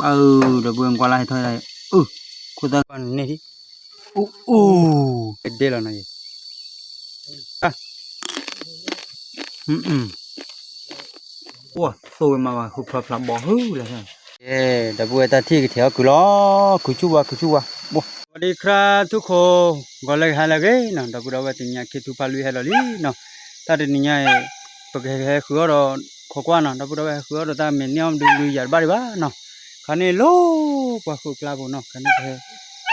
အၢ ဒီပုၢ်ဝဲၢ်ကွၢ်လၢဟဲထီၣ်ဒၣ်အံၤ, အၢ ခိၣ်သၣ်န့ၣ်ဒံး, အိၣ်အိၣ်, ကဒဲလီၤနီၤအံၤ, အိၣ်သိဝဲမးဘၣ် ဃုဖျါဖျါဘီဟုလဲၣ်, ကဲ ဒီပုၢ်ဝဲၢ်တၢ်ထံၣ်ကထံၣ်အီၣ်ကုၤလီၤ, ကုၤဆူၣ်ဝါ ကုၤဆူၣ်ဝါ, ဘိၣ် ဝၤဒံခရါထူၣ်ခိၣ်, ဂီၤလၢဟါလၢအဂ့ၤနီၤ, ဒီပုၢ်ဒီဝဲၢ်တနံၤညါခ့ထူဖးလွံၢ်ဟဲလီၤလံနီၤ, တၢ်တနံၤညါအံၤ ပကဟဲဃုအီၣ်ဒီးခိးကွၢ်နီၤ, ဒီပုၢ်ဒီဝဲၢ်ဟဲဃုအီၣ်ဒီးတၢ်မ့ၢ်န့ၢ်အီၣ်မဒုးဘျုးယၤတဘၣ်ဒံးဘၣ်နီၤ, ခါန့ၣ်လီၤ ပှၤဃုာ်ကျါပူၤနီၤ, ခါန့ၣ်ပဟဲ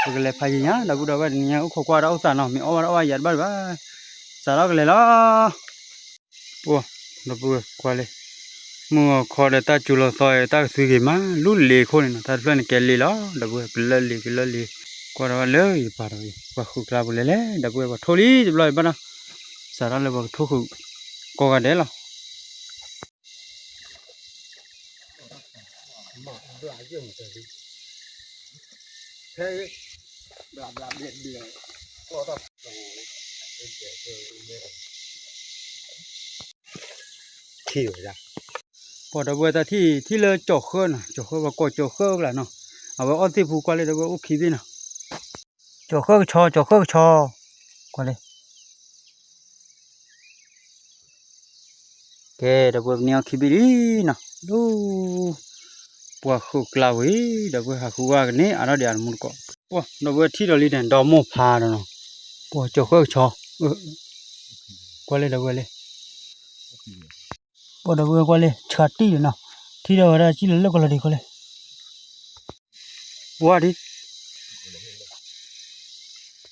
ပကလဲၤဖးယံၤညါ, ဒီပုၢ်ဒီဝဲၢ်တနံၤညါအိၣ်ခိးကွၢ်ဒီးအိၣ်သးနီၤ, မ့ၢ်အီၣ်ဘၣ်ဒီးအီၣ်ဘၣ်ယၤတဘၣ်ဒံးဘၣ်, စးထီၣ်ကလဲၤလီၤ. ပှၤ ဒီပုၢ်ဝဲၢ်ကွၢ်လံ, မုၢ်ဂီၤခီဒီးတၢ်စူၤလီၤသီအံၤ တၢ်ကသွံက့ၤမး လူလ့ၤခိၣ်န့ၣ်နီၤ, တၢ်တဖျၢၣ်န့ၣ်ကဲလ့လီၤ, ဒီပုၢ်ဝဲၢ် ကလၢလ့ၤ ကလၢလ့ၤ, ကွၢ်ဒီးဝဲလၢယပၤဒီး ပှၤဃုာ်ကျါပူၤလဲၣ်လဲၣ်, ဒီပုၢ်ဝဲၢ်ပှၤထိၣ်လံတဘျီအံၤဘၣ်နီၤ, စးထီၣ်လၢပှၤကထိၣ်ဃုာ် ကိးဂၤဒဲးလီၤ. ပှၤဒီပုၢ်ဝဲၢ်တၢ်ထံၣ် ထံၣ်လၢကၠီၤဃၢနီၤ, ကၠီၤဃၢ ပှၤကိးကၠီၤဃၢအကျါနီၤ, အဝဲအီၣ်သ့ၣ်ဖူကွၢ်လၢဒီပုၢ်ဝဲၢ်အိၣ်ခံဘ့ၣ်နီၤ, ကၠီၤဃၢကဆီ ကၠီၤဃၢကဆီ, ကွၢ်လံ ကဲ ဒီပုၢ်ဝဲၢ်ပန့ၢ်အီၣ်ခံဘ့ၣ်လံနီၤ, ဒိၣ် ပှၤဃုာ်ကျါဝံၤ ဒီပုၢ်ဝဲၢ်ဟးဃုဝဲကန့ၢ်အါထီၣ်ဒံးအတမူတကိး, ပှၤဒီပုၢ်ဝဲၢ်ထံၣ်ဒီးလံန့ၣ် ဒီမိၢ်ဖးဒီးနီၤ, ပှၤကၠီၤဃၢကဆီ, ကွၢ်လံဒီပုၢ်ဝဲၢ်လံ, ပှၤဒီပုၢ်ဝဲၢ်ကွၢ်လံ ဆှးတံၢ်ဒီးနီၤ, ထံၣ်ဒီးဝဲဒၣ်စံၣ်လၢလၢကလီၤဒံးကွၢ်လံ, ဝါဒံး ပျဲမတၤလီၤ, ပျဲဘျီ, ကၠီၤဃၢ ကၠီၤဃၢ, ကၠီၤဃၢ ဒီပုၢ်ဒီဝဲၢ်ကၠီၤဃၢနီၤ, တနံၤညါအံၤပှၤပန့ၢ်အီၣ်လၢ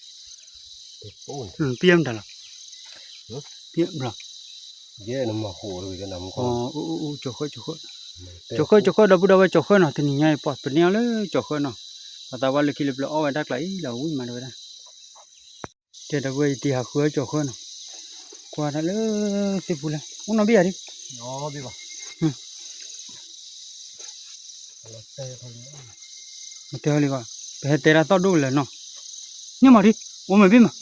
ကၠီၤဃၢနီၤ, ပှၤသးပှၢ်လၢခံလၢပျၢၤအီၣ်ဝဲတၢ်ကျးအံၤလီၤဝံၤမးတဝဲဒၣ် ကဲ ဒီပုၢ်ဝဲၢ်ယတံၤဟးဃုအီၣ်ကၠီၤဃၢနီၤ, ကွၢ်တၢ်လၢသ့ၣ်ဖူလဲၣ် အိၣ်နီတဘ့ၣ်ယၤဒံး, တဲလံ, ပဟဲတဲတၢ်သီၣ်ဒိၣ်ကလဲာ်နီၤ, န့ၢ်မးဒံး အိၣ်မ့ၢ်ဘ့ၣ်မး,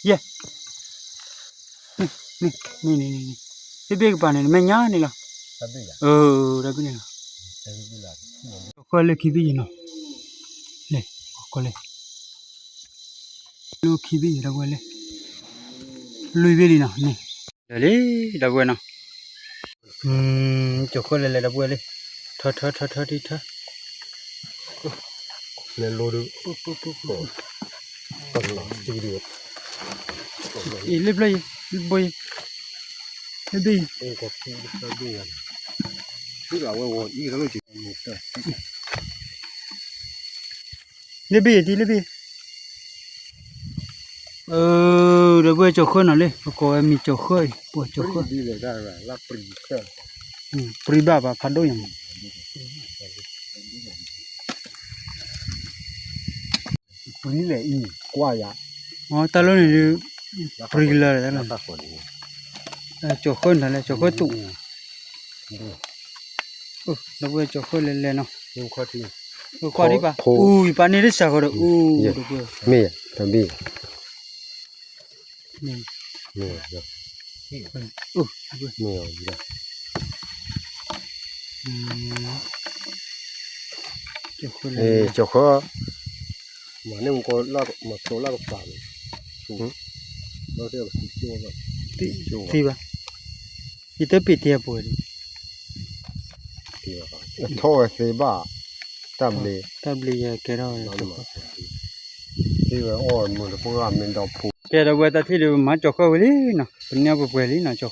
ယဲၢ် န့ၣ် သ့ၣ်ဘ့ၣ်ကပၤန့ၣ် နမဲာ်ညါန့ၣ်လီၤ, တၢ်ဘ့ၣ်လီၤ, ကၠီၤဃၢလၢခံဘ့ၣ်ယဲၢ်နီၤ, လဲၤ ကီၢ်လဲၤ လၢခံဘ့ၣ်ယဲၢ်ဒီပုၢ်ဝဲၢ်လၢ လွံၢ်ဘ့ၣ်လံနီၤန့ၣ်, လၢလံ ဒီပုၢ်ဝဲၢ်နီၤ, ကၠီၤဃၢလဲၤလဲၤဒီပုၢ်ဝဲၢ်လံ, ထၢထၢထၢထၢထံထၢ လဲၤလိၤဒုး, အံၤလၢဖျၢၣ်အံၤ ဘိအံၤ, လၢဘ့ၣ်အံၤ, လၢဘ့ၣ်အံၤဒ်လၢဘ့ၣ်အံၤ, အၢ ဒီပုၢ်ဝဲၢ်ကၠီၤဃၢနီၤလံ ပကိးဝဲမံၤကၠီၤဃၢအံၤ ပှၤကၠီၤဃၢ, ပြံဘၣ်ဘၣ်ဖးဒိၣ်ညါမး ပြံလဲၣ်အံၤကွၢ်ယၤ, တၢ်လီၢ်န့ၣ်ဒုး, ပြံကလၢာ်လီၤ, ကၠီၤဃၢနၤလဲၣ် ကၠီၤဃၢတူာ်, ဒီပုၢ်ဝဲၢ်ကၠီၤဃၢလဲၤလဲၤနီၤ, ကွၢ်ဒံးဘၣ်, အူ ယပာ်န့ၢ်တစှၤဃီဒီး အူ ဒီပုၢ်ဝဲၢ်, မ့ၢ်တဘ့ၣ် ကၠီၤဃၢ, မၤန့ၢ်မူကီၢ်လၢကမၤဖျိလၢကပၤန့ၣ်, သံဘၣ်, ယတပ့ၤတံၢ်အပှဲၤဒံး, ထီၣ်ဝဲသ့ဘၣ်, တၢ်ဘျ့, တၢ်ဘျ့ယကဲထီၣ်ဝဲ, သ့ဝဲအီၣ်မုာ်တပှၢ်မ့ၢ်ဒီးဖိ, ကဲဒီပုၢ်ဝဲၢ်တၢ်ထံၣ်ဒုး ပမၤကၠီၤဃၢဝံၤလံနီၤ, ပန့ၢ်အီၣ်ပှဲၤပှဲၤလံနီၤ ကၠီၤဃၢ,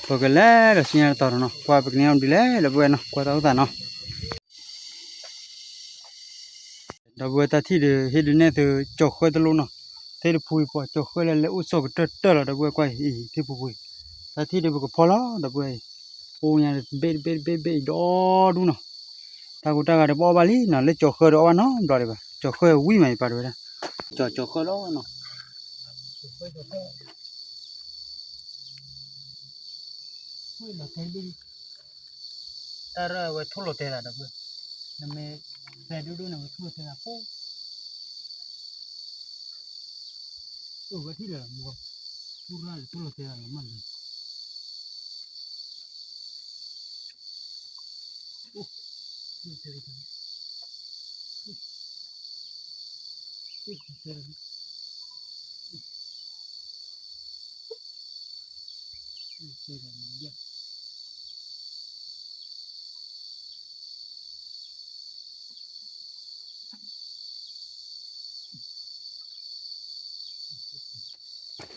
ပကလဲၤဒီးဆူညါတတီၤနီၤ ကွၢ်ပကန့ၢ်အီၣ်ဒ်လဲၣ် ဒီပုၢ်ဝဲၢ်နီၤ ကွၢ်တၢ်အိၣ်သးနီၤ ဒီပုၢ်ဝဲၢ်တၢ်ထံၣ်ဒီး ဟ့ၣ်ဒုးနဲၣ်သု ကၠီၤဃၢတလိၣ်နီၤ, သ့ၣ်တဖူအံၤပှၤကၠီၤဃၢလၢလဲၤအိၣ်စီၤကတၢၢ်တၢၢ်လီၤ ဒီပုၢ်ဝဲၢ်ကွၢ်အံၤ သ့ၣ်တဖူအံၤ, တၢ်ထံၣ်ဒီးပကဖီလီၤ ဒီပုၢ်ဝဲၢ်အံၤ, အိၣ်ညါတဘ့ၣ်တဘ့ၣ်တဘ့ၣ်တဘ့ၣ်အံၤဒီဒူၣ်နီၤ, တၢ်ကိၢ်တၢ်ဂီၤဒီးပအီၣ်ဘၣ်လံနီၤ လၢကၠီၤဃၢဒီးအီၣ်ဘၣ်နီတဘျီဒံးဘၣ်, ကၠီၤဃၢဝံၤမးအံၤပာ်တဝဲဒၣ်, ကၠီၤကၠီၤဃၢလီၤနီၤ တၢ်ရၢၢ်ဝဲထိၣ်လိာ်တဲသးဒီးပှၤ, နမ့ၢ်သဲဒိၣ်ဒိၣ်န့ၣ် ဝဲထိၣ်လိာ်တဲသးဖိ, အိၣ်ဝဲထံၣ်ဒီးမ့ၢ်, ထိၣ်ရၢၢ်လၢထိၣ်လိာ်တဲသးလီၤမးလၢ, အိၣ်,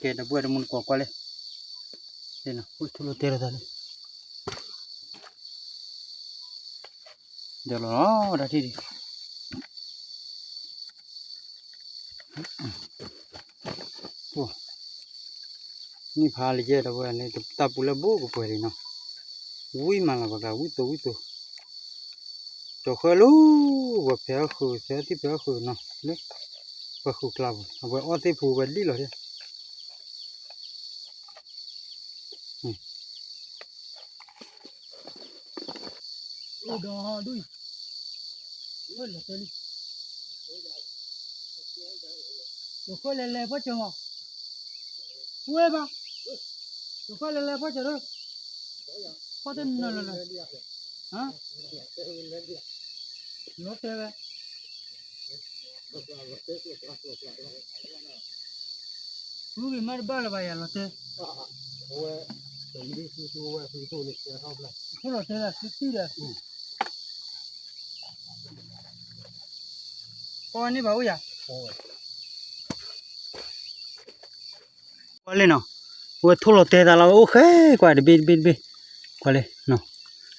ကဲ ဒီပုၢ်ဝဲၢ်တမူတကိးကွၢ်လံ, အိၣ်ထူၣ်လီၤတဲာ်လိာ်သးလံ, ဒီးလီၤတၢ်ထံၣ်ဒံး နံၣ်ဖးလၢယဲၢ်ဒီပုၢ်ဝဲၢ်န့ၣ် တၢ်ပူၤလၢဘိကပှဲၤဒံးနီၤ, ဝံၣ်မးလီၤပှၤကျါ ဝံၣ်သိဝံၣ်သိ, ကၠီၤဃၢလီၤ, ပှၤဖဲးအီၣ်ဃုာ် ဖဲးအီၣ်သံၣ်ဖဲးအီၣ်ဃုာ်နီၤ လၢ ပှၤဃုာ်ကျါပူၤ အဝဲအီၣ်သ့ၣ်ဖူဝဲဒ်လီၤဒၣ် ကၠီၤဃၢလဲၤလဲၤဖီကၠီၤမး, ဝဲဘၣ်, ကၠီၤဃၢလဲၤလဲၤဖီကၠီၤဒီး, ဖီတနၢၤလၢၤလၢၤ, လီၤတဲာ်ဝဲ ဃုက့ၤမးတဘၣ်လၢၤဘၣ်ယၤလီၤတဲာ်, အဝဲ ထိၣ်လီၤတဲာ်လၢသုသံဒီး, ပီန့ၢ်ဘၣ်အိၣ်ယၤ, ကွၢ်လံနီၤ, ဝဲထိၣ်လီၤတဲာ်သးလီၤဝဲအိၣ်ဃဲ, ကွၢ်တဘ့ၣ်တဘ့ၣ်တဘ့ၣ်, ကွၢ်လံ,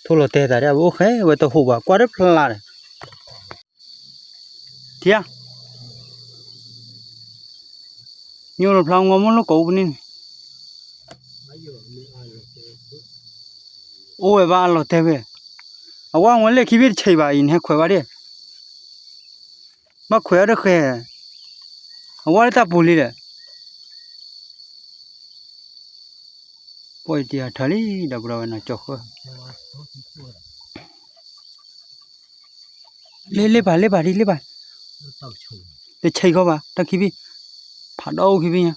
ထိၣ်လီၤတဲာ်သးဒ်ဝဲအိၣ်ဃဲ ဝဲတဟူးဘၣ် ကွၢ်တဖျါဒီး ထံဧါ, ညိၣ်လီၤဖျါ ငီမုၢ်လိၣ်ကိးပူၤန့ၣ်န့ၣ်, အိၣ်ဝဲဘၣ်အလီၤတဲာ်ဝဲ, အဝဲဝဲလၢခံဘ့ၣ်တဆံးဘၣ်အံၤ နဟဲခွဲးဘၣ်ဒၣ်, ဘၣ်ခွဲးအီၤတဃဲၤ, အဝဲလၢတၢ်ပူၤလံဒီး ပီၢ်အံၤတံၤအထၢလံ ဒီပုၢ်ဝဲၢ်နီၤ ကၠီၤဃၢ, လ့လ့ပၢ်လ့ပၢ်ဒ်လ့ပၢ်, တဆံးဃီဘၣ် တၢ်ခံဘ့ၣ်, ဖးဒီအိၣ်ခံဘ့ၣ်ညါ,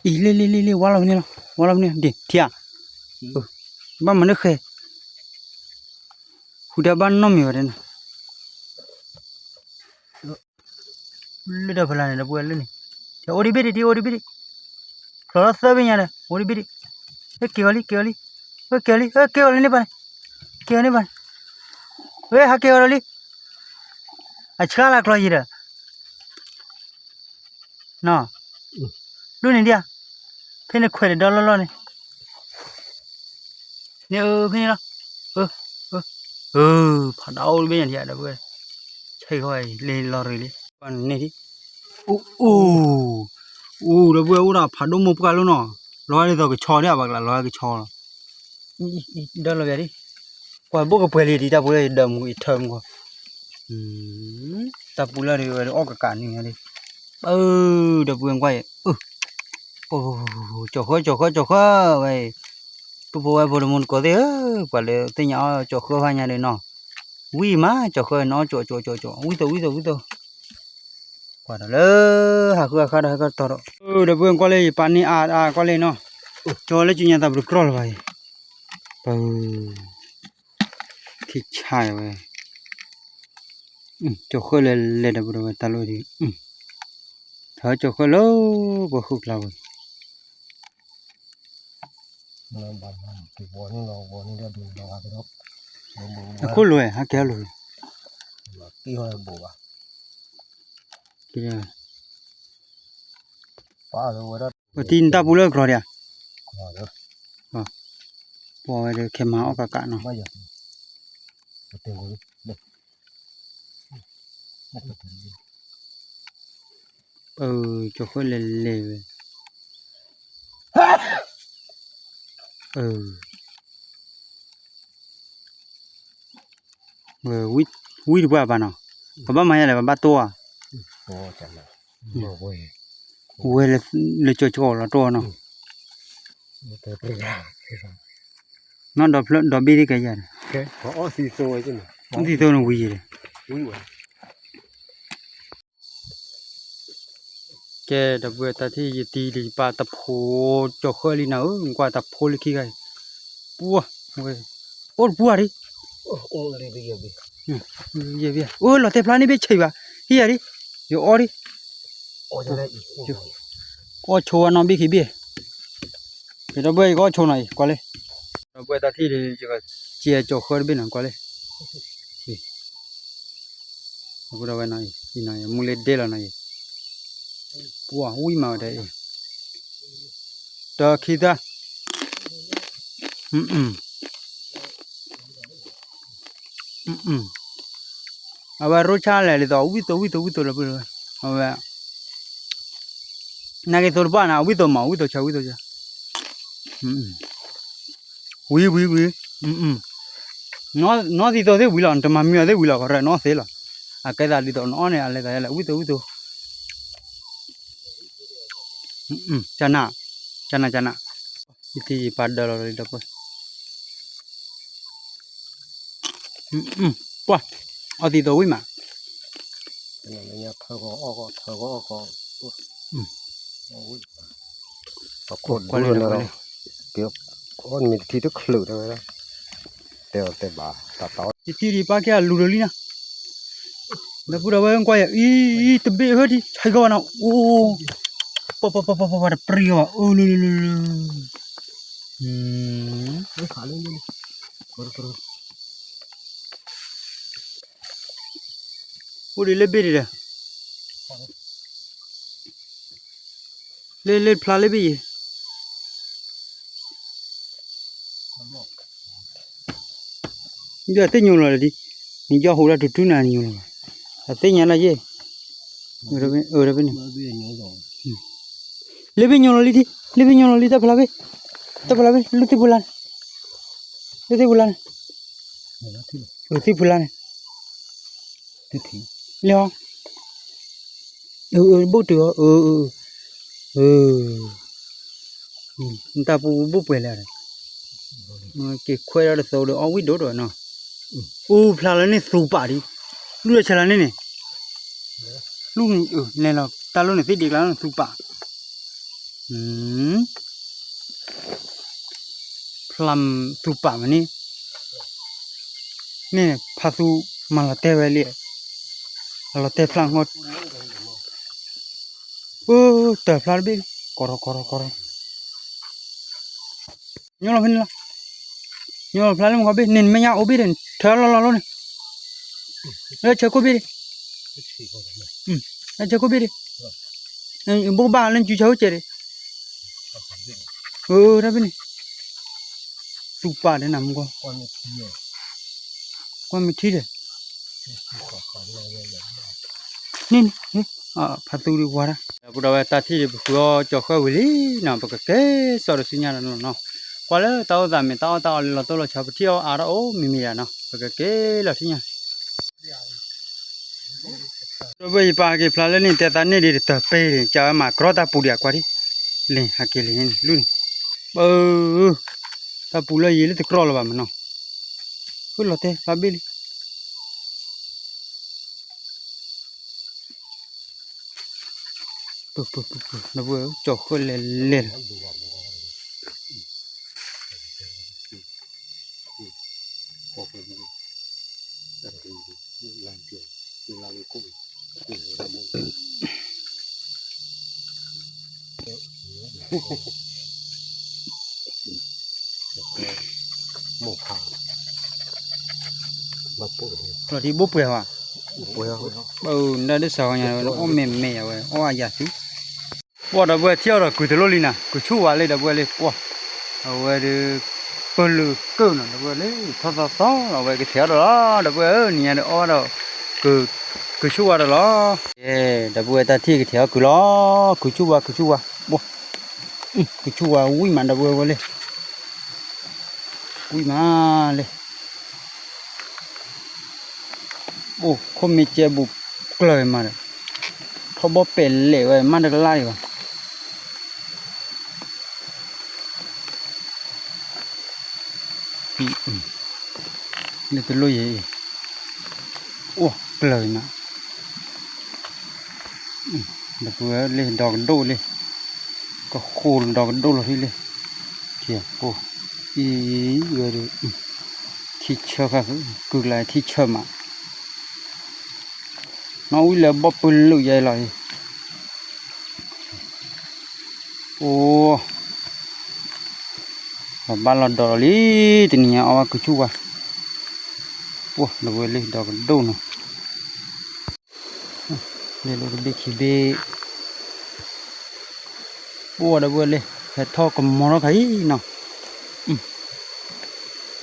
အံၤလ့လ့လ့လ့ ဝါလီၤမနုၤလီၤ ဝါလီၤမနုၤ ဒ့ၣ်ထံဧါ, ဘၣ်မနုၤဃဲၤ, ဃုတၢ်ဘၣ်နီတမံၤဘၣ်တဲနီၤ လၢတၢ်ဖီလာ်န့ၣ် ဒီပုၢ်ဝဲၢ်လၢန့ၣ်, အိၣ်ဒံးဘ့ၣ်ဒံး အိၣ်ဒံးဘ့ၣ်ဒံး, ဖျိးထီၣ်သၢဘ့ၣ်ညါဒီး အိၣ်ဒံးဘ့ၣ်ဒံး, ဟဲက့ၤအီၤလံ က့ၤအီၤလံ, ဟဲက့ၤအီၤလံ ဟဲက့ၤအီၤလံန့ၣ်ပၢ်န့ၣ်, က့ၤအီၤန့ၣ်ပၢ်န့ၣ်, ဝဲဟးက့ၤအီၤဒီးလံ, အဆှါလၢကျီယံၤဒီး, နီၤ, ဒိၣ်န့ၣ်ဒံးဧါ, ဖဲန့ၣ်ခွဲးဒီးဒီလီၢ်လီၢ်န့ၣ် န့ၣ်အဖဲန့ၣ်လီၤ, ဖးဒိၣ်အိၣ်တဘ့ၣ်ညါဒံးဧါ ဒီပုၢ်ဝဲၢ်, ဆဲးဃီလ့လီၤရ့လံ, န့ၣ်ဒံး, အိၣ်, အိၣ်, ဒီပုၢ်ဝဲၢ်အိၣ်ဒီးဖးဒိၣ်မိၢ်ပှၢ်လီၤနီၤ, လီၤဂာ်ဒ်သိးကဆီဒံး အဘၣ်ကျါလီၤဂာ်ကဆီလီၤ, ဒီလီၤဘၣ်ဒံး, ကွၢ်ဘိၣ်ကပှဲၤလံဒံး တၢ်ပူၤလၢယဒၢးမူအံၤထၢမူဃီ တၢ်ပူၤလၢဒ်ဝဲအီၣ်ကကးန့ၣ်ညါဒံး, ပၢ်ဒီပုၢ်ဝဲၢ်ကွၢ်အံၤ, ကၠီၤဃၢ ကၠီၤဃၢ ကၠီၤဃၢဝဲအံၤ, ပုၢ်ဖိဝဲၢ်ဖိတမူတကိးသ့ၣ်ဧၢ, ပှၤလၢသ့ၣ်ညါအီၣ်ကၠီၤဃၢဖးညါဒီးနီၤ, ဝံၣ်မး ကၠီၤဃၢနီၤ ကၠီၤကၠီၤကၠီၤကၠီၤ ဝံၣ်သိးဝံၣ်သိးဝံၣ်သိး, ကွၢ်ဒီးလၢ ဟးဃုအခါဒီးဟဲကတီၢ်ဒီး, ဒီပုၢ်ဝဲၢ်ကွၢ်လၢယပာ်န့ၢ်အါအါကွၢ်လံနီၤ, ကၠီၤလၢကၠီညါသးပတကြၢးလၢၤဘၣ်အံၤ, ပၢ် ခံဆါဝဲ, ကၠီၤဃၢလဲၤလဲၤဒီးပဒိၣ်ဝဲတၢ်လိၣ်ဒံး, ထၢကၠီၤဃၢလၢပှၤဃုကျါပူၤ, အခိၣ်လိၤဝဲ ဟးကဲအီၤလိၤဝဲ, ပတံၤနတၢ်ပူၤလၢအကြၢးဒံးဧါ, ပှၤဝဲဒီးခဲမၤအီၣ်ကးကးနီၤ, ကၠီၤဃၢလဲၤလဲၤဝဲ, ဝံၣ်တပှၢ်ဘၣ်နီၤ, ပဘၣ်မၤယါလဲၣ် ပဘၣ်တိၢ်ဧါ, ဝဲလၢကၠီၤကၠီၤလီၤတိၢ်နီၤ, နီၢ်ဒီဖျၢၣ်ဒီဘ့ၣ်ဒ်ကယၤန့ၣ်, သံသိနဝံၤယံၤဒီး ကဲ ဒီပုၢ်ဝဲၢ်တၢ်ထံၣ်ယတံၤလံ ယပာ်တဖိကၠီၤဃၢလံနၤဧၢ, ကွၢ်တဖိလၢခံဂၤအံၤ, ပှၤဝဲ, အိၣ်တပှၢ်ဒံး, အိၣ်လီၤတဲာ်ဖျါန့ၣ်ဘ့ၣ်ဆံးဘၣ်, ဟံးယၤဒ်, ယအီဒ်, အီၣ်ဆိဝဲနီၣ်ဘ့ၣ်ခံဘ့ၣ်, ဒီပုၢ်ဝဲၢ်ယကအီၣ်ဆိနီၤအံၤ ကွၢ်လၢ, ဒီပုၢ်ဝဲၢ်တၢ်ထံၣ်ဒီး ယကစဲးကၠီၤဃၢတဘ့ၣ်နီၤ ကွၢ်လၢ ဒီပုၢ်ဝဲၢ်နီၤအံၤ မူလၢဒဲလီၤနီၤအံၤ, ပှၤဝံၣ်မးဝဲဒၣ်အံၤ, တခံသၢ, အဝဲရိၣ်ဆၣ်လဲၣ်ဒ်သိး ဝံၣ်သိးဝံၣ်သိးဝံၣ်သိးလီၤ, အဝဲ နာ်က့သိးတပှၢ်န့ၣ် အဝံၣ်သိးမး ဝံၣ်သိးဆၢ ဝံၣ်သိးဆၢ, ဝံၤဝံၤဝံၤ, နီၢ်သံသိးသ့ၣ်ဝံၤလီၤ နတမၤမံအီၤသ့ၣ်ဝံၤလီၤ ကရၢနီၢ်သ့လီၤ, အကဲသးဒ်သိးနအီၣ်န့ၣ် အလဲၤသးယလဲၣ် ဝံၣ်သိးဝံၣ်သိး, ကနၣ်, ကနၣ်, ကနၣ်, ယထံၣ်ယပာ်ဒၢလီၤလီၤလံဒီပုၢ်ဝဲၢ် ပှၤ, အီသံးသိးဝံၣ်မး, ထံၣ်ဒံးပၢ်ကဲအလူၤဒီးလံနီၤ, ဒီပုၢ်ဒီဝဲၢ်ကွၢ်ယၤ အံၤ တဘ့ၣ်အဟၢထံ ဆဲးကီးဘၣ်နီၤ, အိၣ်, ပှၤပှၤပှၤပှၤပှၤတပြံကီးဘၣ်, အိၣ်လၢလၢလၢလၢ အိၣ်ဒံးလၢဘ့ၣ်ဒံးဒီး, လၢလၢဖျါလၢဘ့ၣ်ယဲ, ယသ့ၣ်ညိလီၤလၢဒ်, နယီၢ်ဟူဒၣ်တူၢ်တူၢ်နၤနညိလီၤ, အသ့ၣ်ညါလၢယဲ, အၢ တဘ့ၣ်န့ၣ်, လၢဘ့ၣ်ညိလီၤလံထံ, လၢဘ့ၣ်ညိလီၤလံ တၢ်ဖျါဘ့ၣ်, တၢ်ဖျါဘ့ၣ် လူၢ်သ့ၣ်ပူၤလါန့ၣ်, လူၢ်သ့ၣ်ပူၤလါန့ၣ်, လူၢ်သ့ၣ်ပူၤလါန့ၣ်, လၢ, ဘိၣ်တုၤအီၤ, နတၢ်ပူၤဘိၣ်ပှဲၤလဲၣ်, က့ၤခွဲးဒီးတသိးဒီးအီၣ်ဝံၣ်ဒိၣ်ဒီးနီၤ, အိၣ်ဖျါလၢန့ၣ်သူပာ်ဒံး, လူၢ်ဒီးဆဲးလါန့ၣ်န့ၣ်, လူၢ်န့ၣ်, လဲၤလီၤတၢ်လိၣ်န့ၣ်သ့ၣ်ဒံးကျါလၢန့ၣ်သူပာ် ဖျါသူပာ်မးန့ၣ်, န့ၣ်ဖါသူမၤလီၤတဲာ်ဝဲလံ, အလီၤတဲာ်ဖျါဃီ, အိၣ်တၢ်ဖျါတဘ့ၣ်, ကီထီၣ်ကီထီၣ်ကီထီၣ်, ညိလီၤဖဲန့ၣ်လီၤ, ညိလီၤဖျါလၢမုၢ်ခီဘ့ၣ်န့ၣ် နမဲာ်ညါအိၣ်ဘ့ၣ်ဒီး ထၢလီၤလီၤလီၤန့ၣ်, လၢဆၢကိၣ်ဘ့ၣ်ဒံး, လၢဆၢကိၣ်ဘ့ၣ်ဒံး, ဘိၣ်ဘၣ်လၢနစုဆၢအိၣ်ကဲးဒံး, တၢ်ဘ့ၣ်န့ၣ်, သူပာ်ဒီးနၤမူကီ, ကွၢ်မ့ၢ်ထံဒီး, န့ၣ်န့ၣ်, ဖါသူဒံးဝါဒၣ်, ဒီပုၢ်ဒီဝဲၢ်တၢ်ထံၣ်ဒံး ပဃုအီၣ်ကၠီၤဃၢဝံၤလံနီၤ ပကက့ၤစိာ်ဒီးဆူညါဒီးနီၤ, ကွၢ်လၢတၢ်အိၣ်သးမ့ၢ်တၢ်အီၣ်တၢ်အီလၢလီၤတိၢ်လီၤဆီ ပထံၣ်အီၣ်အါထီၣ်အိၣ်မံၤမံၤယၤနီၤ ပကက့ၤလီၤဆူညါ ဒီပုၢ်ဝဲၢ်ယပာ်က့ၤဖျါလၢန့ၣ် တဲသးန့ၣ်ဒံးတတၢၢ်ပ့ၢ်န့ၣ် ကဝဲမၤကြီတၢ်ပူၤဒံးအကွၢ်ဒံး, လ့ၣ်ဟးက့ၤလံန့ၣ် လူၢ်န့ၣ်, ပ, တၢ်ပူၤလၢယံၤလၢတကြီလၢၤဘၣ်မနီၤ, ဃုလီၤတဲဖျါဘ့ၣ်လံ ပပပပ ဒီပုၢ်ဝဲၢ် ကၠီၤဃၢလဲၤလဲၤလီၤ, လီၤတံၢ်ဘိၣ်ပှဲၤဘၣ်, နဒၣ်ဒ်စးဝဲညါ အီၣ်မဲာ်မဲာ်ယၤဝဲ အီၣ်အယၤသု, ပှၤဒီပုၢ်ဝဲၢ်ထံၣ်အီၤဒီးကုၤတလိၣ်လံနၤ ကုၤဆူၣ်ဝါလံဒီပုၢ်ဝဲၢ်လံ ပှၤ, အဝဲဒီး ပလုာ်ကၢၢ်နီၤ ဒီပုၢ်ဝဲၢ်လံ ထီၣ်သီသီလီၤ အဝဲကထဲးအီၤဒီးလီၤ ဒီပုၢ်ဝဲၢ်ဧၢ နံၤညါဒီးအီၣ်ဒီး ကုၤဆူၣ်ဝါဒီးလီၤ, ဒီပုၢ်ဝဲၢ်တၢ်ထံၣ်ကထဲးအီၤကုၤလီၤ ကုၤဆူၣ်ဝါ ကုၤဆူၣ်ဝါ, ပှၤ, ကုၤဆူၣ်ဝါဝံၣ်မး ဒီပုၢ်ဝဲၢ်လံ, ဝံၣ်မးလံ အိၣ်ခိၣ်မ့ၢ်ကဲဘူးကျၢၤမးဒီး ထီဘီပဲာ်လဲၣ်ဝဲမးတကလၢ်ဒံးဘၣ်, လၢတလိၣ်ယဲအံၤ အိၣ်ကျၢၤမး, ဒီပုၢ်ဝဲၢ်လံ ဒီကဒိၣ်လံ, ကဃိဒီကဒိၣ်လီၤထံလံ, ထံၣ်ဖိ အံၤဝဲဒီး ထံဆၢဃာ် ကုၢ်ကျါထံဆၢမး, နီၣ်ဝံၤလၢဘီၣ်ပၢၢ်လၢယဲလီၤအံၤ, အိၣ်, ပဘၣ်လီၤဒီးလီၤလံ, တနံၤညါအီၣ်ဘၣ်ကုဆူၣ်ဝါ, ပှၢ်ဒီပုၢ်ဝဲၢ်လံ ဒီးကဒိၣ်နီၤ လ့လိတဘ့ၣ်ခံဘ့ၣ်, ပှၢ်ဒီပုၢ်ဝဲၢ်လံ ဟဲထီၣ်ကမီၤထီၣ်ခါအံၤနီၤ,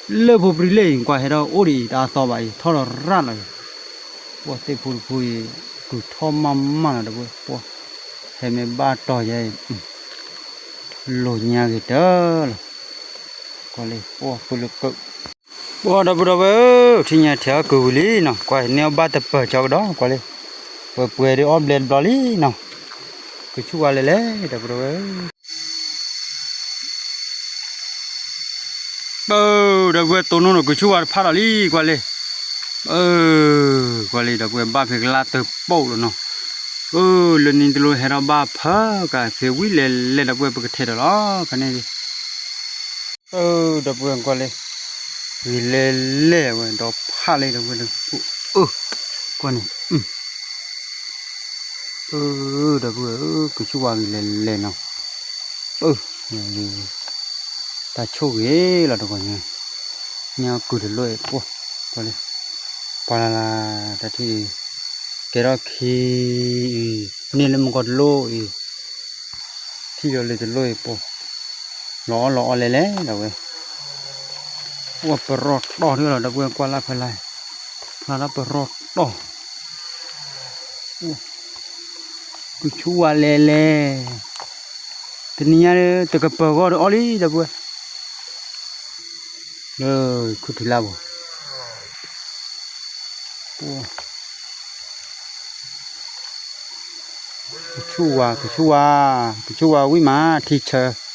လၢဖိပြံလ့ၣ်အံၤ ကွၢ်ဟဲထီၣ်အိၣ်ဒံးအံၤ တအါသီဘၣ်အံၤ ထီၣ်လီၤရၣ်လီၤအံၤ, ပှၢ်သ့ၣ်ဖိတဖိအံၤ ကုၢ်ထီၣ်မးမးလီၤ ဒီပုၢ်ဝဲၢ်, ပှၢ်, ဟဲမ့ၢ်ဘၣ်တီၤယဲအံၤ လိာ်ညါဂ့ၤတၢ်လီၤ, ကွၢ်လံ ပှၢ်ဖုလၢကၢး ပှၢ်ဒီပုၢ်ဒီပုၢ်ဝဲၢ်ဧၢ, ထံၣ်ညါထဲအီၣ်ကုၢ်ဝံၤလံနီၤ, ကွၢ်န့ၢ်အီၣ်ဘၣ်တပၢၢ်ကၠီကဒီး ကွၢ်လံ, ပှဲၤပှဲၤဒီးအီၣ်ဘျဲတဘျီလံနီၤ, ကုဆူၣ်ဝါလဲၤလဲၤ ဒီပုၢ်ဒီပုၢ်ဝဲၢ်ဧၢ ပၢ်, ဒီပုၢ်ဝဲၢ်တိၢ်နီၣ်ဒီးကုဆူၣ်ဝါတဖၣ်ဒီးလံ ကွၢ်လံ, ပၢ်, ကွၢ်လံ ဒီပုၢ်ဝဲၢ် ဘၣ်ဖဲကလါတပိာ်လီၤနီၤ, ပၢ်, လၢနံၤတလိဟဲထီၣ်ဘၣ်ဖၢကၤဖဲဝံၤလဲၤလဲၤ ဒီပုၢ်ဝဲၢ် ပကထဲးဒီးလီၤ ဖဲန့ၣ်လံ ပၢ်, ဒီပုၢ်ဝဲၢ် ကွၢ်လံ, ဂ့ၤလဲၤလဲၤဝဲဒီးဖးလံ ဒီပုၢ်ဝဲၢ်, အၢ, ကွၢ်န့ၣ် ပၢ်, ဒီပုၢ်ဝဲၢ်ဧၢ, ကုဆူၣ်ဝါဂ့ၤလဲၤလဲၤနီၤ, ပၢ်, တၢ်ဆိၣ်ဂ့ၤလီၤတဂီၤညါ, န့ၢ်အီၣ်ကုၢ်တလိၣ်အံၤ ပှၢ်, ကွၢ်လံ, ပှၢ်လၢ်လၢ် တၢ်ထံၣ်အံၤ, ကဲထီၣ်ခံအံၤ, န့ၢ်လၢမုၢ်ကီၢ်တလိၣ်အံၤ, ထံၣ်လီၤလၢတလိၣ်အံၤ ပှၢ်, လီၤအီၣ်လီၤအီလဲၤလဲၤ ဒီပုၢ်ဝဲၢ် ပှၢ်ပရီၣ်တီၢ်ထံလီၤ ဒီပုၢ်ဝဲၢ် ကွၢ်လၢ်ဖဲလၢ်, ဖျါထီၣ်ပရီၣ်တီၢ်, ကုဆူၣ်ဝါလဲၤလဲၤ, တနံၤညါတကပၤဂီၢ်ဒီးအီၣ်လံ ဒီပုၢ်ဝဲၢ်, လၢခူၣ်ထံလၢ်ပူၤ ကဆူၣ်ဝါ ကဆူၣ်ဝါ ကဆူၣ်ဝါဝံၣ်မး ထံဆၢ,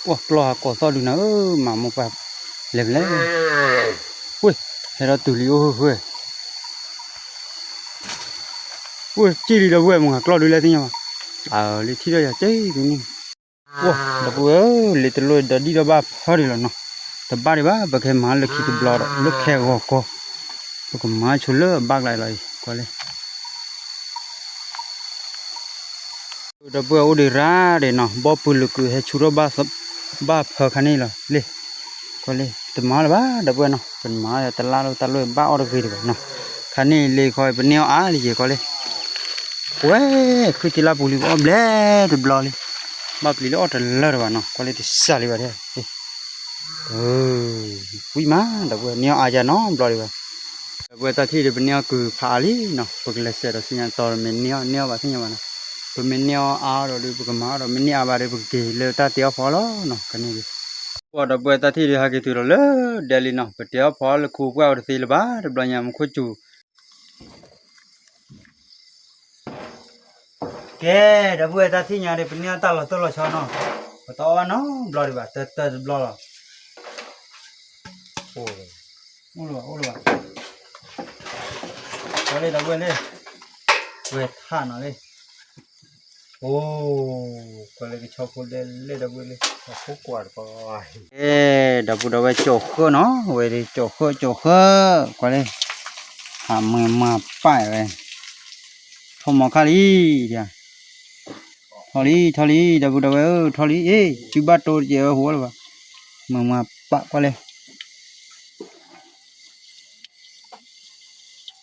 ပှၢ်ကျီၢ်ဟးကိးသီၣ်ဒုးနၤဧၢ မၤမိၢ်ပၢ် လဲၤဖဲလဲၣ်, ဝ့ၢ် ဟဲဒီးတုၤလံအိၣ်ဃုာ်ဃုာ်, ဝ့ၢ် ကံၣ်လံဒီပုၢ်ဝဲၢ် မုၢ်ဂၤကျီၢ်ဒုးလဲၣ်သ့ၣ်ညါဘၣ်, အလံထံၣ်ဒီးယၤက့ၤဒုးန့ၣ် ပှၢ် ဒီပုၢ်ဝဲၢ်ဧၢ, လ့တလိၣ်ဒီးဒံၣ်ဒီးဘၣ်ဖၢဒံးလီၤနီၤ, တဘၣ်ဒံးဘၣ် ပကဟဲမၤလၢခံတဘျီဒီး လၢခဲဂီၤကီၢ်, ပကမၤဆိလၢအဘၣ်ကျါလီၤအံၤ ကွၢ်လံ, ဒီပုၢ်ဝဲၢ်အိၣ်ဒံးရၣ်ဒံးနီၤ, ဘီၣ်ပုၢ်လုၢ်ကုၢ်ဟဲဆူၣ်ထီၣ်ဘၣ်ဖၢခါန့ၣ်လီၤလံ, ကွၢ်လံ, တမၤလၢၤဘၣ် ဒီပုၢ်ဝဲၢ်နီၤ, ပမၤတလၢ်လၢတၢ်လိၣ်ဘၣ်အီၣ်တဂ့ၤဒံးဘၣ်နီၤ, ခါန့ၣ်လံခီ ပန့ၢ်အီၣ်အါလံယဲၢ် ကွၢ်လံ ဝဲ ခုၣ်ထံလၢ်ပူၤလံ ပအီၣ်ဘျဲတဘျီလံ, ဘၣ်ပျံၤလၢအီၣ်တလၢတဘၣ်နီၤ, ကွၢ်လံတစှၤလံဘၣ်ဒဲး, ဝံၣ်မး ဒီပုၢ်ဝဲၢ် န့ၢ်အီၣ်အါယၤနီတဘျီဒံးဘၣ်, ဒီပုၢ်ဝဲၢ်တၢ်ထံၣ်ဒီး ပန့ၢ်အီၣ်ကုၢ်ဖးအါလံနီၤ, ပကလဲၤစဲးဒီးစံၣ်ညီၣ်တီၤ မ့ၢ်န့ၢ်အီၣ်န့ၢ်အီၣ်ဘၣ်သ့ၣ်ညါဘၣ်နီၤ, ပမ့ၢ်န့ၢ်အီၣ်အါဒီးဒုး ပကမၤအီၣ်ဒီး မ့ၢ်န့ၢ်အါဘၣ်ဒီး ပကက့ၤလၢတၢ်တ့အီၣ်ဖီလီၤနီၤ, ကန့ၣ်ဒံး ပှၢ် ဒီပုၢ်ဝဲၢ်တၢ်ထံၣ်ဒီး ဟဲက့ၤတုၤဒီးလၢဒဲလံနီၤ, ပတ့အီၣ်ဖီလၢခူပှၢ်ဝဲတသ့လၢၤဘၣ် တဘျီညါ မူခိၣ်စူၤ ကဲ ဒီပုၢ်ဝဲၢ်တၢ်ထံၣ်ညါဒီး ပန့ၢ်အီၣ်တၢ်လီၤတိၢ်လီၤဆီနီၤ, ပတအီၣ်ဘၣ်နီတဘျီဒံးဘၣ် တၢၢ်တၢၢ်တဘျီလီၤ, အိၣ်လၢၤဘၣ် အိၣ်လၢၤဘၣ်, ကွၢ်လံ ဒီပုၢ်ဝဲၢ်လံ, ဝဲထးနီၤလံ အိၣ်, ကွၢ်လၢကဆီဖိလဲၣ်လဲၣ် ဒီပုၢ်ဝဲၢ်လံ, ကဲ ဒီပုၢ်ဒီဝဲၢ် ကၠိာ်ဃၢနီၤ, ဝဲဒၣ်ကၠိာ်ဃၢ ကၠိာ်ဃၢ, ကွၢ်လံ, ဟးမုၢ်မၤပာ်ဝဲ, ထီၣ်မီၤခါလံ, ထီၣ်လံ ထီၣ်လံ ဒီပုၢ်ဒီဝဲၢ်ဧၢ, ထီၣ်လံ, အ့ စုဘၣ်တိတကဲးဝဲဟူလၢၤဘၣ်, မုၢ်မၤပာ်ကွၢ်လံ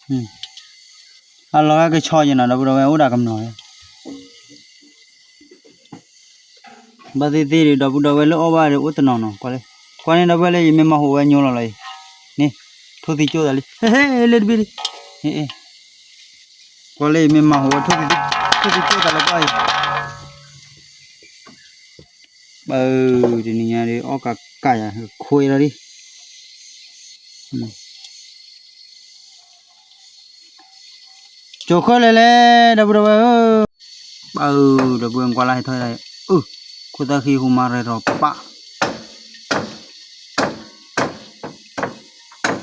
အလီၤဂာ်ကဆီယဲနီၤ ဒီပုၢ်ဒီဝဲၢ် အိၣ်ဒၣ်ကမျီၤ, ဘၣ်သ့ၣ်သ့ၣ်ဒီး ဒီပုၢ်ဒီဝဲၢ်လၢအီၣ်ဘၣ်ဒီး အိၣ်တနီၤနီၤ ကွၢ်လံ, ကွၢ်န့ၣ် ဒီပုၢ်ဝဲၢ်လၢ ယမ့ၢ်မၤဟူးဝဲညိလီၤလီၤအံၤ, န့ၣ် ထိၣ်သံကၠိၣ်သးလံ, ဟဲဟဲ လၢတဘ့ၣ်လံ, ကွၢ်လၢ ယမ့ၢ်မၤဟူးဝဲ ထိၣ်သံကၠိၣ်သးလၢပှၢ်အံၤ ပၢ်, တနံၤညါဒီး အီၣ်ကးကးယၤ ခွဲးလီၤဒံး, ကၠိာ်ဃၢလဲၤလဲၤ ဒီပုၢ်ဒီဝဲၢ်ဧၢ, ပၢ်, ဒီပုၢ်ဝဲၢ် ကွၢ်လၢဟဲထီၣ်ဒၣ်, အၢ, ခိၣ်သၣ်ဃံဟူးမၤရဲၣ်ထီၣ်ပၢ်,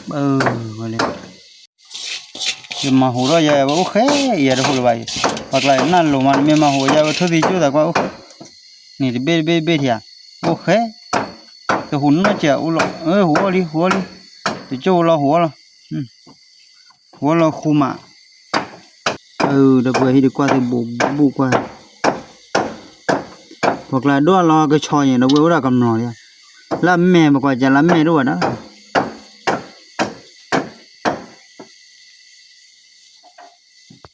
ပၢ်, ဝဲလဲၤ ယမၤဟူးထီၣ်ယၤဝဲအိၣ်ဃဲအံၤ ယတဟူးလၢၤဘၣ်အံၤ, ပှၤကျါနၢ်လိၤမး နမ့ၢ်မၤဟူးယၤဝဲ ထိၣ်သံကၠိၣ်သးကွၢ်အိၣ်ဃဲ, န့ၣ်တဘ့ၣ်တဘ့ၣ်တဘ့ၣ်ထံဧါ, အိၣ်ဃဲ, တဟူးနီၢ်စဲးအိၣ်လီၤ, ဟူးအီၣ်လံ ဟူးအီၣ်လံ, တကၠိၢ်လီၤ ဟူးအီၣ်လီၤ, ဟူးအီၣ်လီၤဃူမး, ဒီပုၢ်ဝဲၢ်ဟံၣ်တကွၢ်သ့ၣ်ဘူးဘူးကွၢ်, ပှၤကျါဒိၣ်လီၤကဆီညါ ဒီပုၢ်ဝဲၢ်အိၣ်ဒၣ်ကမျီၤလံ, လၢအမဲာ်ပကွၢ်ကလၢအမဲာ်ဒိၣ်ဝဲဒၣ်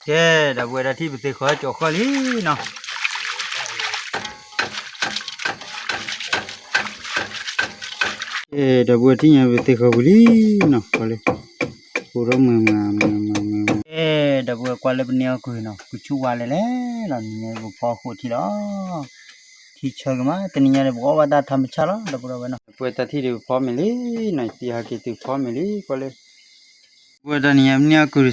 ကဲ, ဒီပုၢ်ဝဲၢ်တၢ်ထံၣ်ပသ့ၣ်ဃီကၠီၤဃၢလံနီၤ, ကဲ, ဒီပုၢ်ဝဲၢ်ထံၣ်ညါပသ့ၣ်ဃီပူၤလံနီၤ, ကွၢ်လၢ, ပူၤထီၣ်မုာ်မုာ်မုာ်မုာ်မုာ်, ကဲ, ဒီပုၢ်ဝဲၢ်ကွၢ်လၢပန့ၢ်အီၣ်ကုၤနီၤ, ကုၤဆူၣ်ဝါလဲၤလဲၤလီၤ, နံၤညါပဖီအဃိထံလီၤ, ထံဆၢက့ၤမး, တနံၤညါန့ၣ် ပကအီၣ်ဘၣ်တၢ်ထါမဆါလီၤ ဒီပုၢ်ဝဲၢ်နီၤ, ဒီပုၢ်ဝဲၢ်တၢ်ထံၣ်ဒုးပဖီမ့ၢ်လံနီၤ, တံၤဟး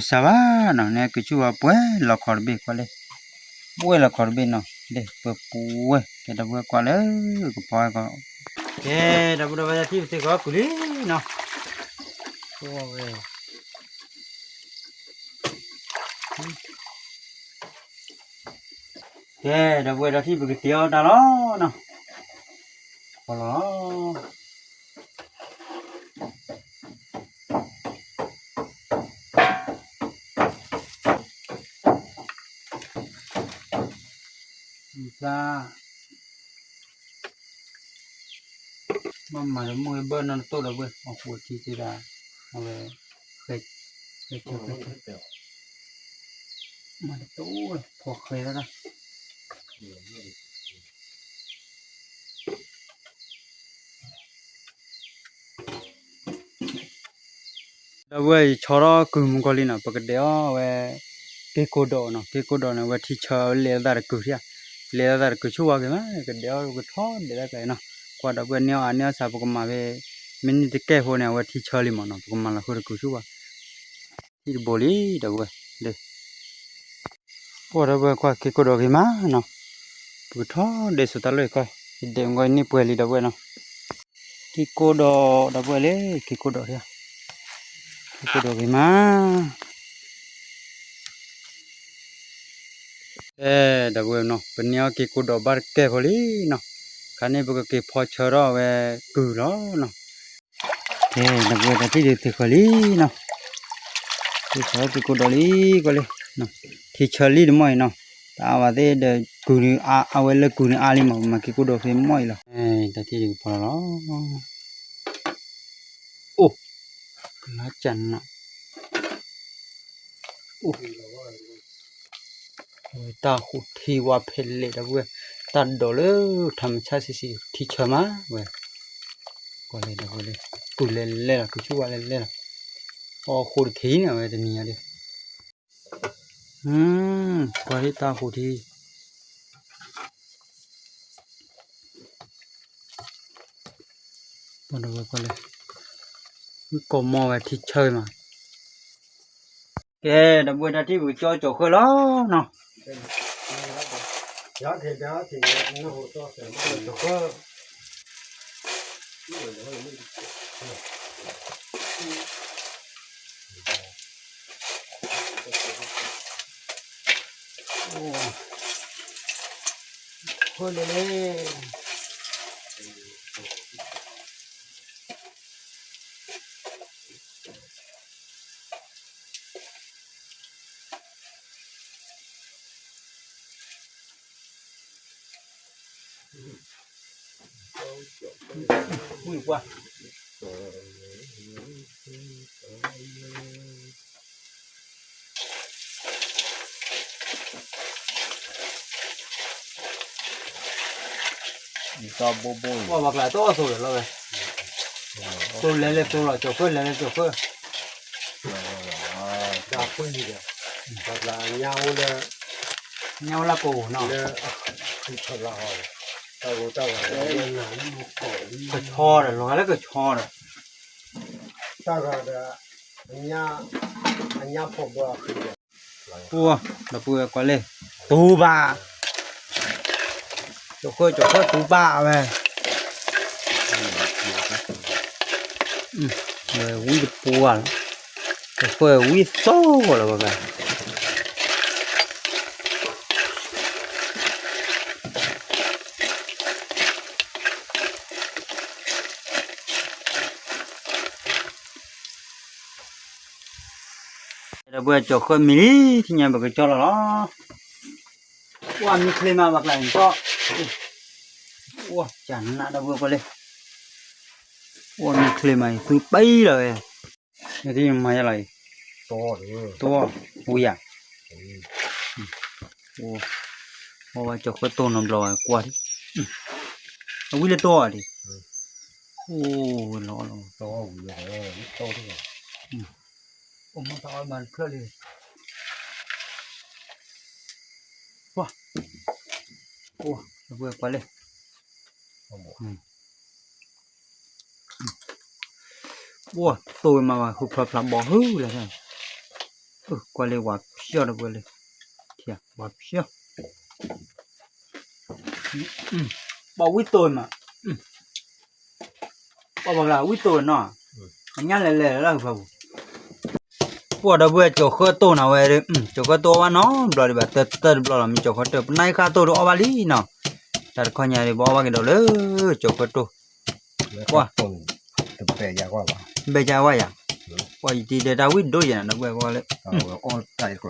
က့ၤသုဖီမ့ၢ်လံ ကွၢ်လၢ ဒီပုၢ်ဝဲၢ်တနံၤညါမ့ၢ်န့ၢ်အီၣ်ကုၤတစှၤဘၣ်နီၤ, န့ၢ်ကုၤဆူၣ်ဝါပှဲၤလီၤခီတဘ့ၣ်ကွၢ်လၢ, ပှဲၤလီၤခီတဘ့ၣ်နီၤ, ဒ်ပပှဲၤဝဲ, ကဲဒီပုၢ်ဝဲၢ်ကဖီကီး, ကဲ, ဒီပုၢ်ဝဲၢ်တၢ်ထံၣ်ပသ့ၣ်ဃီကုၤလံနီၤ, ဝဲ ကဲ, ဒီပုၢ်ဝဲၢ်တၢ်ထံၣ်ပကတ့အီၣ်တၢ်လီၤနီၤ, ဖီလီၤ မုၢ်ဆါ, ဘၣ်မၤတမုၢ်ဘၢၣ်နီတတိၢ်ဒီပုၢ်ဝဲၢ်, အဃိထံတ့ဒၣ်, အဝဲ, ဃဲ, ဃဲ, မၤတတိၢ်, ဖီဃဲဒၣ် ဒီပုၢ်ဝဲၢ် ယဆီထီၣ်ကုၤမုၢ်ကီၢ်လံနီၤ, ပကဒဲးအီၣ်ဝဲ, က့ကိၢ်ဒီးနီၤ, က့ကိၢ်ဒီးန့ၣ် အဝဲထံဆၢလဲၤသးတကုၤထံဧါ, လဲၤသးတကုၤဆူၣ်ဝါက့ၤမး, ကဒဲးအီၣ်ကထီၣ်ဒဲးတၢ်ကျါနီၤ, ကွၢ်ဒီပုၢ်ဝဲၢ်န့ၢ်အီၣ်အါန့ၢ်အီၣ်စး ပကမၤဖဲ, မ့ၢ်န့ၢ်တကဲၢ်ဖိန့ၣ် အဝဲထံဆၢလံမးနီၤ, ပကမၤလီၤဃုာ်တကုၤဆူၣ်ဝါ ထံၣ်တဘိလံ ဒီပုၢ်ဝဲၢ်, ကွၢ်ဒီပုၢ်ဝဲၢ်ကွၢ်က့ကိၢ်ဒီးဂ့ၤမးနီၤ, ပကထီၣ်ဒဲးစိာ်တၢ်လၢကွၢ်, ယဒဲးမုၢ်ကီၢ်န့ၢ်ပှဲၤလံ ဒီပုၢ်ဝဲၢ်နီၤ, က့ကိၢ်ဒီး ဒီပုၢ်ဝဲၢ်လၢ က့ကိၢ်ဒီး, က့ကိၢ်ဒီးဂ့ၤမး ကဲ, ဒီပုၢ်ဝဲၢ်နီၤ, ပန့ၢ်အီၣ်က့ကိၢ်ဒီးဘၣ်တကဲၢ်ဖိလံနီၤ, ခါန့ၣ်ပကက့ၤဖီဆၢထီၣ်အဝဲကုၤလီၤနီၤ, ကဲ, ဒီပုၢ်ဝဲၢ်တၢ်ထံၣ်ဒုးသ့ၣ်ဃီလံနီၤ, က့ၤဖီက့ကိၢ်ဒီးလံ, ကွၢ်လၢ, ထံဆၢလံတမီၢ်အံၤနီၤ, တအါဝဲသ့ၣ်ဒီးကုၤန့ၣ်, အဝဲလၢကုၤန့ၣ်အါလံမး, ပမၤက့ကိၢ်ဒီးဖဲမီၢ်အံၤလီၤ, တၢ်ထံၣ်ဒုးကဖီလီၤလီၤ အိၣ်, ကလါကနး, အိၣ်, တၢ်ဟူးထံဝါဖဲလဲၣ် ဒီပုၢ်ဝဲၢ်, တၢ်ဒိးလၢထးမဆါဆံးဆံး ထံဆၢမးဝဲ, ကွၢ်လၢ ဒီပုၢ်ဝဲၢ်လၢ, ကုၤလဲၤလဲၤလီၤ ကုၤဆူၣ်ဝါလဲၤလဲၤလီၤ, အီၣ်ဃိတထံၣ်န့ၣ် အဝဲတနံၤညါဒီး ကွၢ်ဟ့ၣ်တၢ်ဟူးထံ, ပှၤဒီပုၢ်ဝဲၢ်ကွၢ်လၢ, ကိးမီၢ်ဝဲထံဆၢမး, ကဲ, ဒီပုၢ်ဝဲၢ်တၢ်ထံၣ်ပကကၠီကၠီဃၢလီၤနီၤ, အိၣ်, ဃၢလၢလၢ ဝံၣ်ပှၢ်, ပှၤဘၣ်ကျါတအီၣ်သိးဒီးလီၤဝဲ, သိးလဲၤလၢသိးလီၤ ကၠီၤဃၢလဲၤလၢကၠီၤဃၢ, တၢ်ဃုနံၤဒီး, ပှၤကျါညါအိၣ်လၢ, ညါအိၣ်လၢကိးနီၤ, ကဆီဒီး လီၤဂာ်လၢကဆီဒီး, တၢ်ဂၤဒီး, အညါဖီၣ်ဘၣ်ဃုာ်ဒီး, ပှၤ, ဒီပုၢ်ဝဲၢ်ကွၢ်လၢ, တူၢ်ဘၣ်, ကၠီၤဃၢ ကၠီၤဃၢတူၢ်ဘၣ်ဝဲ, ဝဲဝံၣ်တပူၤဘၣ်လီၤ, ကၠီၤဃၢဝံၣ်သိလီၤဘၣ်ဘၣ်. ဒီပုၢ်ဝဲၢ် ကၠီၤဃၢၣ်မံလံ ထံၣ်ညါပကကၠီလီၤလီၤ. အိၣ်မံချ့မး ပှၤကျါန့ၣ်ကၠီ, အိၣ်ကနး ဒီပုၢ်ဝဲၢ် ကွၢ်လၢ, အိၣ်မံချ့မး အံၤသူပံလီၤဝဲ, မၤယါလီၤအံၤ, တဝီဝံၤဧါ, အိၣ်ဝဲကၠီၤဃၢၣ်တိၢ်နီတဘျီဝဲ ကွၢ်ဒံး, အဝံၤလၢတဝီဒံး, အိၣ်လီၤလီၤ, အိၣ်မ့ၢ်တၢ်အီၣ်မၤတဖျၢၣ်လံ, ကွၢ်, အိၣ် ဒီပုၢ်ဝဲၢ် ကွၢ်လၢ အိၣ်သိမးဝဲ ဟုဖျီဖျါဘီဟုလၢ, ကွၢ်လၢဝၤဖျီၣ် ဒီပုၢ်ဝဲၢ်လၢ, ဝၤဖျီၣ်, ပှၤဝံသိမး, ပှၤပှၤကျါဝံသိနီၤ, အညါလဲၤလဲၤလၢဟုဖျီပူၤ, ပှၤဒီပုၢ်ဝဲၢ် ကၠီၤဃၢၣ်တိၢ်နၤဝဲ, ကၠီၤဃၢၣ်တိၢ်အီၣ်ဘၣ်နီတဘျီဒံးဘၣ်, တၢၢ်တဘျီလီၤ မ့ၢ်ကၠီၤဃၢၣ်တိၢ် ပနၢ်ဟံၣ်ဃၣ်တိၢ်ဒီးအီၣ်ဘၣ်လံနီၤ, တၢ်တခီညါဒံး ပအီၣ်ဘၣ်က့ၤဒီးလၢ ကၠီၤဃၢၣ်တိၢ်, ကွၢ်, တဘဲယၤကွၢ်ဘၣ်, ဘဲယၤကွၢ်ယၤ, ပှၤယတံၤဒဲးတၢ်ဝံၣ်ဒိၣ်ယဲၢ်နၤ ဒီပုၢ်ဝဲၢ် ကွၢ်လၢ, အဝဲအီၣ်တၢ်အံၤတကျါ ဒီးဝဲ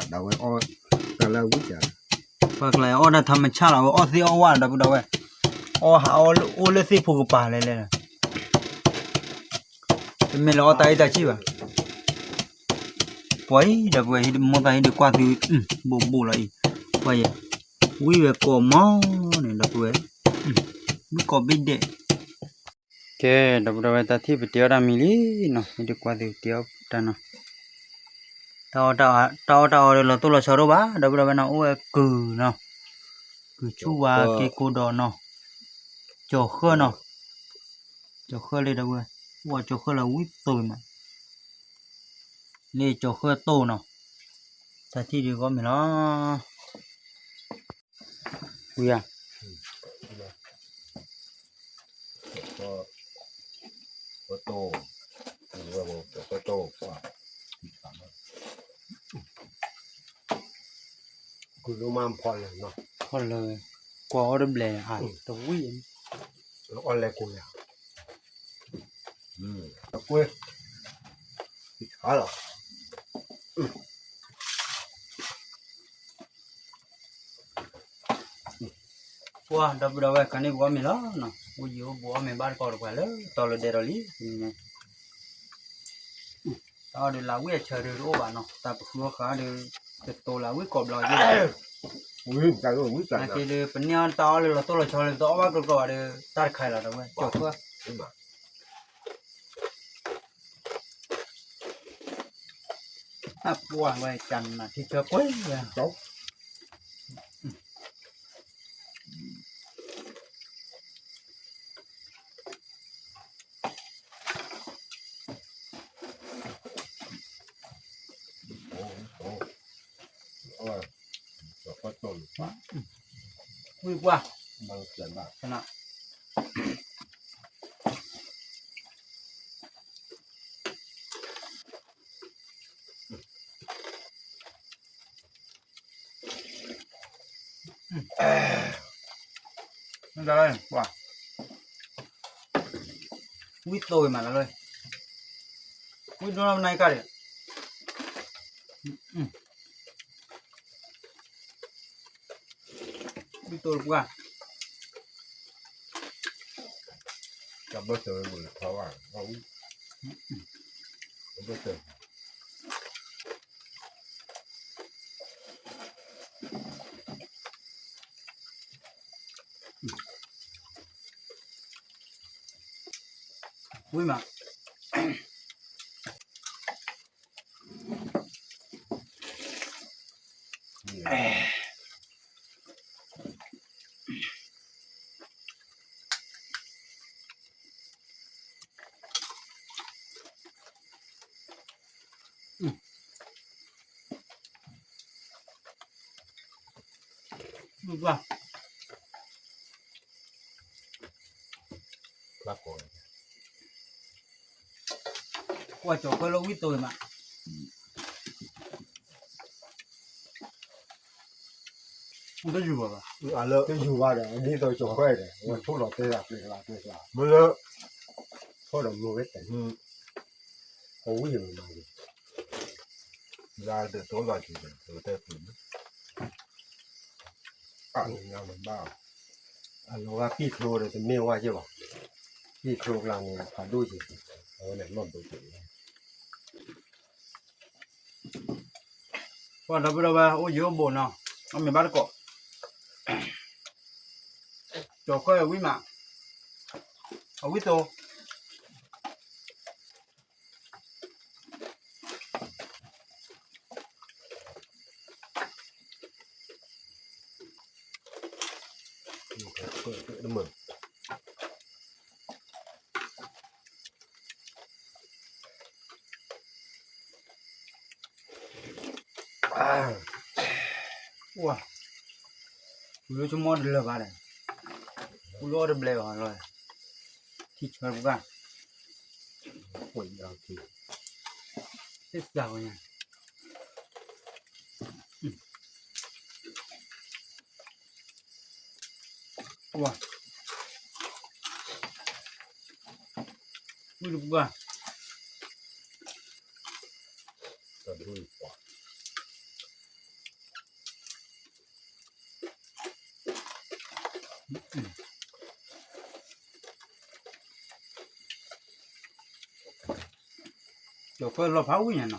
အီၣ်တၢ်လၢအဝံၣ်ယၤ, ပှၤကျါအီၣ်တၢ်ထးမဆၣ်လီၤ အဝဲအီၣ်သ့ၣ်အီၣ်ဝၣ် ဒီပုၢ်ဝဲၢ်, အီၣ်ဟးအီၣ်အိၣ်လၢသ့ၣ်ဖိကပၤလဲၣ်လဲၣ်, တမ့ၢ်လၢအီၣ်တၢ်အံၤတၢ်ဆံၣ်ဘၣ်, ပှၤအံၤ ဒီပုၢ်ဝဲၢ် ဟံၣ်မိၢ်သၣ်ဟံၣ်ဒုးကွၢ်သု ဘူးဘူးလီၤအံၤ, ပှၤယဲၢ်, ဝံၣ်ဝဲကိးမီၤန့ၣ် ဒီပုၢ်ဝဲၢ်, ဝံၣ်ကိးဘ့ၣ်ဒဲး, ကဲ ဒီပုၢ်ဝဲၢ် တၢ်ထံၣ်ပတ့အီၣ်တၢ်မံၤလံနီၤ ဟံၣ်ဒုးကွၢ်သုတ့အီၣ်တၢ်နီၤ, တၢ်အီၣ်တၢ်အီဒီးလီၤတိၢ်လီၤဆီဒိၣ်ဘၣ် ဒီပုၢ်ဝဲၢ်နီၤ အိၣ်ဝဲကုၢ်နီၤ, ကုၢ်ဆူၣ်ဝါက့ၤကိဒီးနီၤ, ကၠီၤဃၢၣ်နီၤ, ကၠီၤဃၢၣ်လၢ ဒီပုၢ်ဝဲၢ်, အိၣ်ကၠီၤဃၢၣ်လၢဝံသိမး လၢကၠီၤဃၢၣ်တိၢ်နီၤ, တၢ်ထံၣ်ဒုးဂီၢ်မ့ၢ်လီၤ, ဝံၤဧါ, ကၠီၤဃၢၣ်တိၢ်, ကၠီၤဃၢၣ်တိၢ်, ဖီလၢ, ကွၢ်အီၣ်တဘျဲၣ် တဝံၣ်, အီၣ်လဲၤကိးယၤ, ကွၢ်, လီၤ ပှၤဒီပုၢ်ဒီဝဲၢ် ခါန့ၣ်ပအီၣ်မ့ၤလီၤနီၤ, အိၣ်ယံၤအိၣ်ဘူးအီၣ်မ့ၤဘၣ်တကီတပှၤလၢ တီလၢဒဲးဒီးလံ, တၢ်အီၣ်ဒီးလၢဝံၣ်အဆၢဒုးတအိၣ်ဘၣ်နီၤ, တၢ်ပဃုအီၣ်ဃာ်ဒီး တတိၤလၢဝံၣ်ကိးဘျီယဲၢ်, နာ်က့ဒီး ပန့ၢ်အီၣ်တၢ်အီၣ်လၢလီၤတိၢ်လီၤဆီလၢ တအီၣ်ဘၣ်ကျိၤကျိၤဘၣ်ဒီး တၢ်တခါအံၤလီၤ ဒီပုၢ်ဝဲၢ် ကၠီၤဃၢၣ် အပှၤဝဲကနးထံဆၢကွံာ်ဝဲ, ဝံၣ်ပှၢ်, ကနး ဝံၣ်သိမးလီၤ, ဝံၣ်ဒိၣ်နီၢ်ပနၢ်ကၢ်ဒီး, ဝံၣ်သိတပှၢ်, တၢ်ဘၢၣ်စၢၤဝဲဘူးလၢထီဘၣ်, ဘၢၣ်စၢၤ ဝံၣ်မး ကွၢ်ကၠီၤဃၢၣ်လၢဝံၣ်သိမး, တယူၤဘၣ်, တယူၤဘၣ်ဒီး ဒ်သိးကၠီၤဃၢၣ်ဒီး ဝဲထိၣ်လီၤတဲလၢကျဲကျါကျဲကျါ, မ့ၢ်လၢ ထိၣ်ဒီးမ့ၢ်ဝဲတနံၤ အဝံၣ်မးမး, လၢဒၢးတိလီၤက့ၤဒီး တကတၢၢ်ပူၤန့ၣ် အနံၤညါမဘၣ်အီၤ, အလီၤဂာ်ပံၣ်ချိဒီး တမ့ၢ်ဝဲက့ၤဘၣ်, ပံၣ်ချိကျါန့ၣ် ဖးဒိၣ်က့ၤ, အဝဲန့ၣ်နီၢ်ဒိက့ၤ, ပှၤဒီပုၢ်ဒီဝဲၢ် အိၣ်ယိၤအိၣ်ဘူးနီၤ, အမ့ၢ်ဘၣ်တကိး, ကၠီၤဃၢဝံၣ်မး, အဝံၣ်သိ ဝါ, ပူၤလၢဆိကမိၣ်တလၢာ်ဘၣ်ဒီး, ပူၤလၢအီၣ်တဘျဲးဘၣ်လီၤ, ထံဆၢတပှၢ်, သ့ၣ်စၢ်ဝဲညါ, ဝါ, ဝံၣ်တပှၢ် ကၠီၤဃၢလီၤဖးဝံၣ်ညါနီၤ,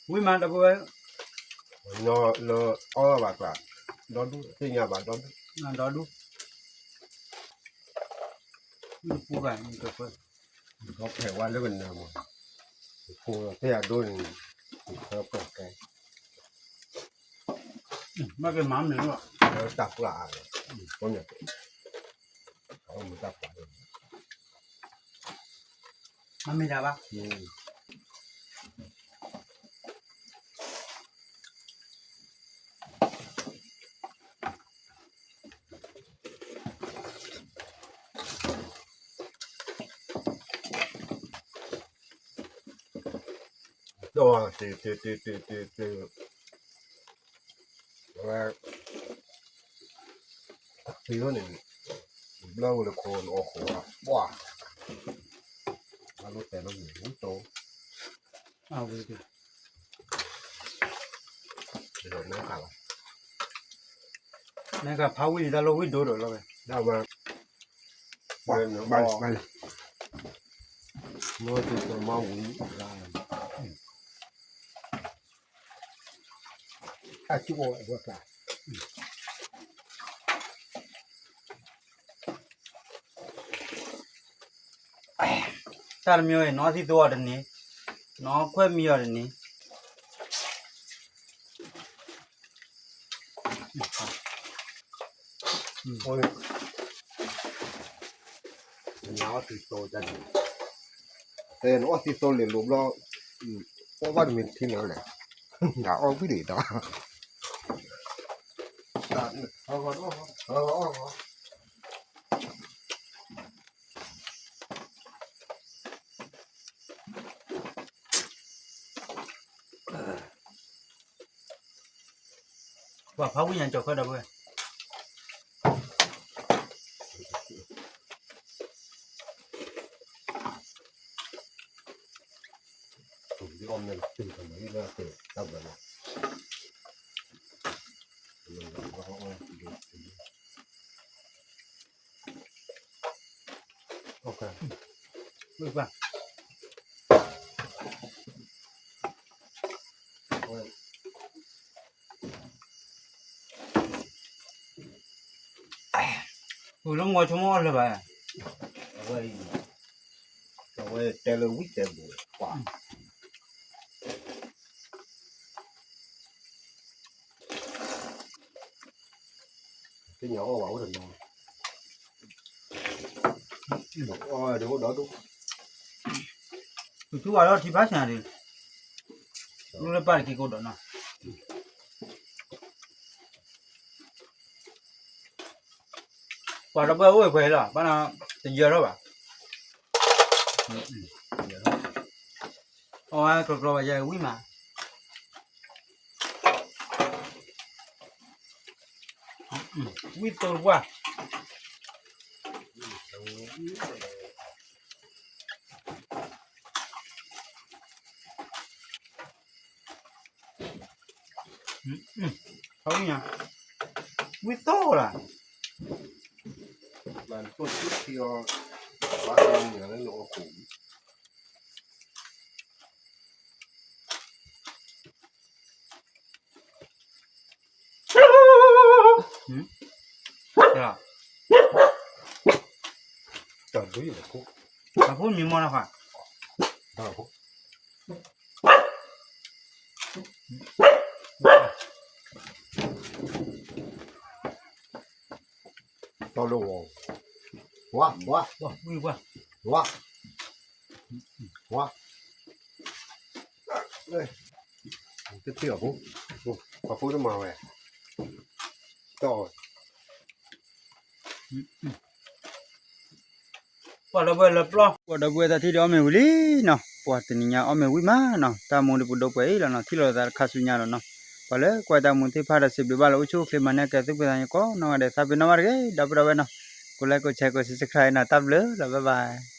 ဝံၣ်မးဒီပုၢ်ဝဲၢ်, လၢအီၣ်ဘၣ်ကျါ, ဒီဒူၣ်သ့ၣ်ညါဘၣ်ဒီဒူၣ်, ဒီဒူၣ်, ဝံၣ်တပူၤဘၣ်, ဒီဖဲဝါလၢကနၢမး, ဖိသ့ၣ်အဒိန့ၣ်, ဖဲပှၤကဲ, မ့ၢ်ကမၤမ့ၢ်လီၤ, တၢ်ပှၢ်အါ, မ့ၢ်တၢ်ပှၢ်, မ့ၢ်တၢ်ဘၣ် ဒီး, ဝဲ, သံန့ၣ်, ဘျီဝဲလၢခိၣ် နအီၣ်ခိၣ်, ပှၤ, အလိၣ်တဲလၢမ့ၢ်ဝံၣ်တိ, အဝဲ, နကဖးဝံၣ်တၢ်လီၢ်ဝံၣ်ဒိၣ်ဒီးလီၤဝဲ, ဒၣ်ဝဲ, ဘၣ်လံ, ဘၣ်လံ, မ့ၢ်တမၤဝံၣ်လၢ အကၠိအီၣ်ဝဲကျါ, တၢ်တမံၤအံၤ နအီၣ်သံသိအီၤတန့ၢ်, နအီၣ်ခွဲးမံအီၤတန့ၢ်, နအီၣ်သံသိတန့ၢ်, တဲနအီၣ်သံသိလံာ်လိၤဘျီ, အီၣ်ဘၣ်တမ့ၢ်တထံၣ်န့ၣ်လဲၣ်, နအီၣ်ဝံၣ်ဒံးဒီး ပှၤဖးဝံၣ်ညါကၠီၤဃၢဒီပုၢ်ဝဲၢ်, အလၢမ့ၢ်ဆိကမိၣ်အီၣ်လၢၤဘၣ်, အဝဲအံၤ, အဝဲတဲလၢဝံၣ်တဲဘူးပှၤ, သ့ၣ်ညါအီၣ်ဘၣ်အိၣ်တနီၤ, အီၣ်ဒ်အိၣ်ဒီဒူၣ်, ပထူၣ်ဝဲဒီးထံဖးဆါဒံး, လူလၢပၢ်တက့ကိးဒီးနီၤ ပှၤဒီပုၢ်ဝဲၢ်အိၣ်အခွဲးလီၤ ဘၣ်နီၤ တယၢၤထီၣ်ဘၣ်, အဝဲကျီကျီဘၣ်ယဲဝံၣ်မး, ဝံၣ်သိတပှၢ်, ဝံသိၣ်လၢ မၤတခိၣ်ဆူၣ်ထံအီၤ ဘၣ်လၢနၤလၢနအိၣ်ခိး တၢ်ဒုးယဖိ တၢ်ဖိမံၤမီၢ်နီၤဃါ တၢ်ဖိ တၢ်လၢဝီၤ ဝါ ဝါ ဝါ ဝါ ဝါ တထံၣ်အီၤဖိ ပှၤဖိတမၤဝဲ တၢ်အီၤ ပှၤဒီပုၢ်ဝဲၢ်လၢပျီ ပှၤဒီပုၢ်ဝဲၢ်တၢ်ထံၣ်ဒီးအီၣ်မ့ၤဝံၤလံနီၤ ပှၤတနံၤညါအီၣ်မ့ၤဝံၤမးနီၤ တၢ်မူဒီးပဒိၣ်ပှဲၤအံၤလီၤနီၤ ထံၣ်လိာ်သးတခါဆူညါလီၤနီၤ ပှၤလၢကွၢ်တၢ်မူသ့ၣ်တဖၣ်ဒီး စံးဘျုးဘၣ်လၢအိၣ်ဆူၣ်အိၣ်ချ့မၤန့ၢ်ကဲသုပှဲၤသးညီကိးနီၢ်ဂၤဒဲး သးပ့ၤနီၣ်ဘၣ်တဂ့ၤ ဒီပုၢ်ဝဲၢ်နီၤ ကိးlikeကိးshareကိးsubscribeနီၤ တၢ်ဘျုးလီၤ bye bye